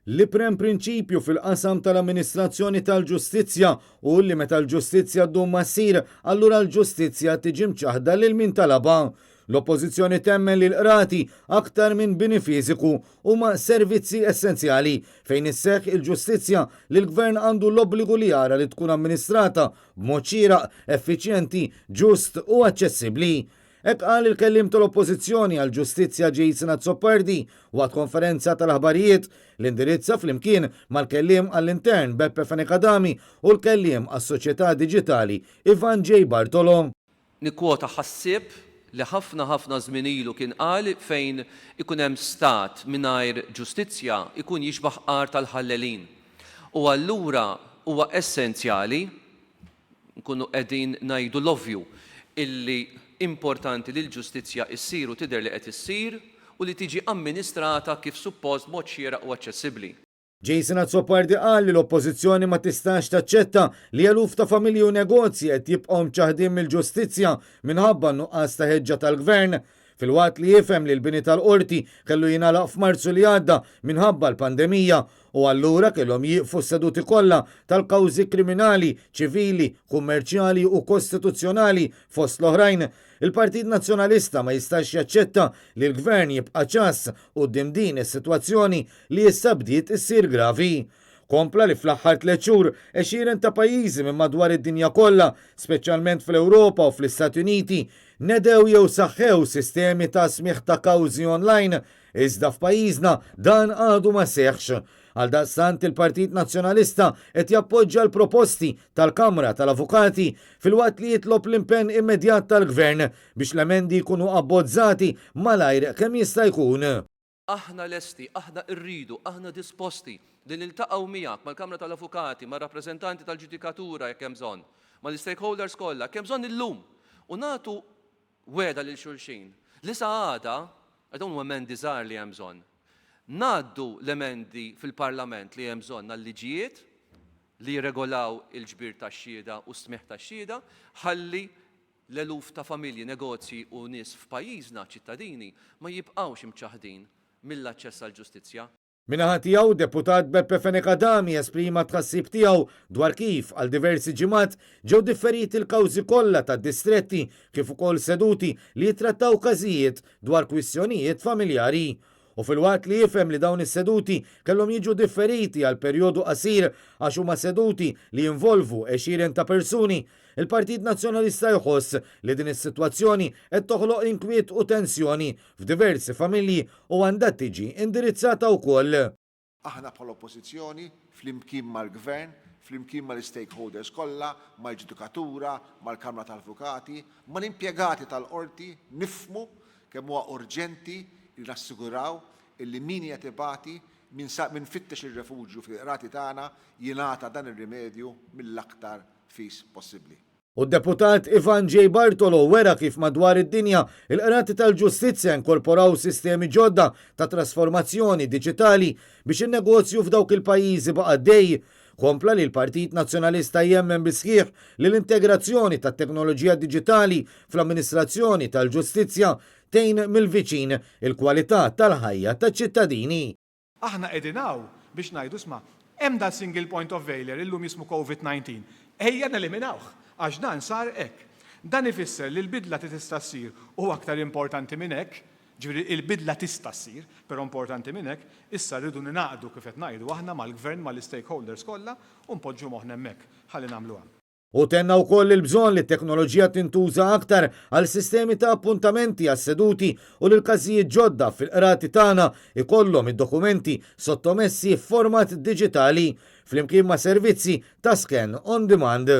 L-iprem prinċipju fil-qasam tal-amministrazzjoni tal-ġustizzja hu li meta l-ġustizzja ddum ma ssir, allura l-ġustizzja tiġi mċaħħda lil min talabha. L-Oppożizzjoni temmen li l-qrati, aktar minn bini fiżiku, huma servizzi essenzjali fejn isseħħ il-ġustizzja li l-Gvern għandu l-obbligu li jara li tkun amministrata b'mod xieraq, effiċjenti, ġust u aċċessibbli. Hekk qal il-kelliem tal-Oppożizzjoni għall-Ġustizzja Jason Azzopardi waqt konferenza tal-aħbarijiet li indirizza flimkien mal-kelliem għall-Intern Beppe Fenech Adami u l-kelliem għas-Soċjetà Diġitali Ivan J. Bartolo. Nikkwota ħassieb li ħafna ħafna żmien ilu kien qal fejn ikun hemm stat mingħajr ġustizzja jkun jixbah għar tal-ħallelin. U allura huwa essenzjali Nkunu qegħdin ngħidu l-ovvju illi importanti li l-ġustizzja issir u tidher li qed issir u li tiġi amministrata kif suppost b'mod xieraq u aċċessibbli. Jason Azzopardi qal li l-Oppożizzjoni ma tistax taċċetta li eluf ta' familji u negozji qed jibqgħu mċaħħdin mill-ġustizzja minħabba n-nuqqas ta' ħeġġa tal-Gvern. Filwaqt li jifhem li l-bini tal-Qorti kellu jingħalaq f'Marzu li għadda minħabba l-pandemija u allura kellhom jieqfu s-seduti kollha tal-kawżi kriminali, ċivili, kummerċjali u kostituzzjonali fost l-oħrajn, il-Partit Nazzjonalista ma jistax jaċċetta li l-Gvern jibqa' ċass quddiem din is-sitwazzjoni li issa bdiet issir gravi. Kompla li fl-aħħar tlett xhur għexieren ta' pajjiżi minn madwar id-dinja kollha, speċjalment fl-Ewropa u fl-Istati Uniti, nedew jew saħħew sistemi ta' smigħ ta' kawżi online Iżda f'pajjiżna dan għadu ma seħħx. Għaldaqstant il-Partit Nazzjonalista qed jappoġġja l-proposti tal-Kamra tal-Avukati filwaqt li jitlob l-impenn immedjat tal-Gvern biex l-emendi jkunu abbozzati malajr kemm jista' jkun. Aħna lesti, aħna rridu, aħna disposti li niltaqgħu miegħek, mal-Kamra tal-Avukati, mar-rappreżentanti tal-ġudikatura jekk hemm bżonn, mal-istakeholders kollha, jekk hemm bżonn illum, u nagħtu wegħda lil xulxin li sa għada, għax dawn huma emendi żgħar li hemm bżonn, ngħaddu l-emendi fil-Parlament li hemm bżonn għal-liġijiet li jirregolaw il-ġbir tax-xhieda u s-smigħ tax-xhieda ħalli l-eluf ta' familji, negozji u nies f'pajjiżna, ċittadini, ma jibqgħux imċaħħdin mill-aċċess għall-ġustizzja. Min-naħa tiegħu, deputat Beppe Fenech Adami esprima t-tħassib tiegħu dwar kif, għal diversi ġimgħat, ġew differiti l-kawżi kollha tad-distretti kif ukoll seduti li jittrattaw każijiet dwar kwistjonijiet familjari. U filwaqt li jifhem li dawn is-seduti kellhom jiġu differiti għal perjodu qasir għax huma seduti li jinvolvu għexieren ta' persuni, il-Partit Nazzjonalista jħoss li din is-sitwazzjoni qed toħloq inkwiet u tensjoni f'diversi familji u għandha tiġi indirizzata wkoll. Aħna bħala Oppożizzjoni, flimkien mal-Gvern, flimkien mal-istakeholders kollha, mal-ġudikatura, mal-Kamra tal-Avukati, mal-impjegati tal-Qorti, nifhmu kemm huwa urġenti li nassiguraw illi min qiegħed ibati, min sa min fittex ir-refuġju fil-qrati tagħna jingħata dan ir-rimedju mill-aktar fis possibbli. U d-Deputat Ivan J. Bartolo wera kif madwar id-dinja il-Qrati tal-Ġustizzja inkorporaw sistemi ġodda ta' trasformazzjoni diġitali biex in-negozju f'dawk il-pajjiżi baqa' għaddej. Kompla li l-Partit Nazzjonalista jemmen bis-sħiħ li l-integrazzjoni tat-teknoloġija diġitali fl-amministrazzjoni tal-ġustizzja tgħin mill-viċin il-kwalità tal-ħajja taċ-ċittadini. Aħna qegħdin hawn biex ngħidu isma' hemm dal-single point of failure illum jismu Covid 19, ejja neliminawh għax dan sar hekk. Dan ifisser li l-bidla ti tista' ssir u aktar importanti minn hekk, ġifieri il-bidla tista' ssir, però importanti minn hekk, issa rridu ningħaqdu kif qed ngħidu aħna mal-Gvern, mal-istakeholders kollha u npoġġu moħħna hemmhekk ħalli nagħmluha. Hu tenna wkoll il-bżonn li t-teknoloġija tintuża aktar għal sistemi ta' appuntamenti għas-seduti u li l-każijiet ġodda fil-qrati tagħna jkollhom id-dokumenti sottomessi f'format diġitali, flimkien ma' servizzi ta' scan on demand.